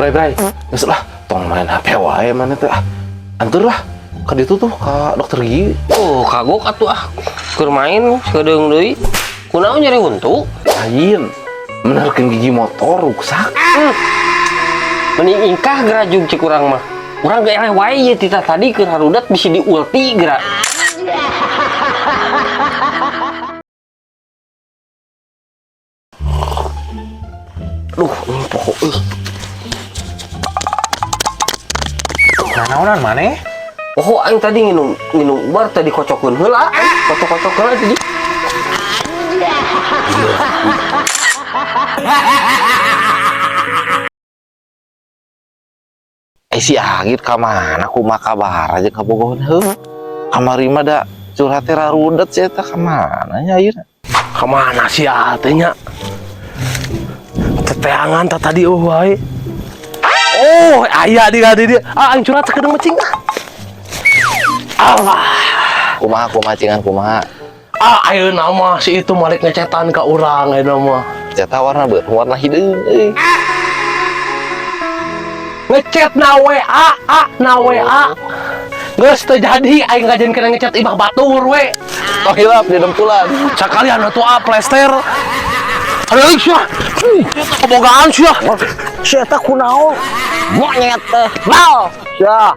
Bray, bray, geus lah, tong main HP wae mana teh ah. Anteur lah, ka ditu tuh ka dokter gigi. Oh, kagok atuh ah. Keur main sakedeung deui. Kunaon nyeri huntu? Lain, menerkeun gigi motor rusak. Mending ingkah gerajug cek urang mah. Urang ge eleh wae ieu tita tadi keur harudat bisi diulti geura. Duh, ini pokok euy. Nanaonan maneh? Oh, aing tadi nginum nginum ubar tadi kocokeun heula. Kocok-kocok heula tadi. Eh si Agit ka mana kumaha kabar aja ka Bogor heuh. Kamari mah da curhat teh rarudet sia eta ka mana nya ayeuna? Kemana sih teh nya? Teteangan tah tadi oh wae. Oh, aya di di dia. Ah, aing curhat sakedeung mah cing. Allah. Kumaha kumaha cingan kumaha? Ah, ayeuna mah si itu malik ngecetan ka urang ayeuna mah. Ceta warna beureum warna hideung euy. Ngechat na WA, ah, na WA. Geus teu jadi aing ngajen kena ngechat imah batur we. Tong hilap di dempulan. Sakalian atuh ah plester. Aduh, sia. Kebogaan sia. Si eta kunaon? Monyet teh. Mal. Sia.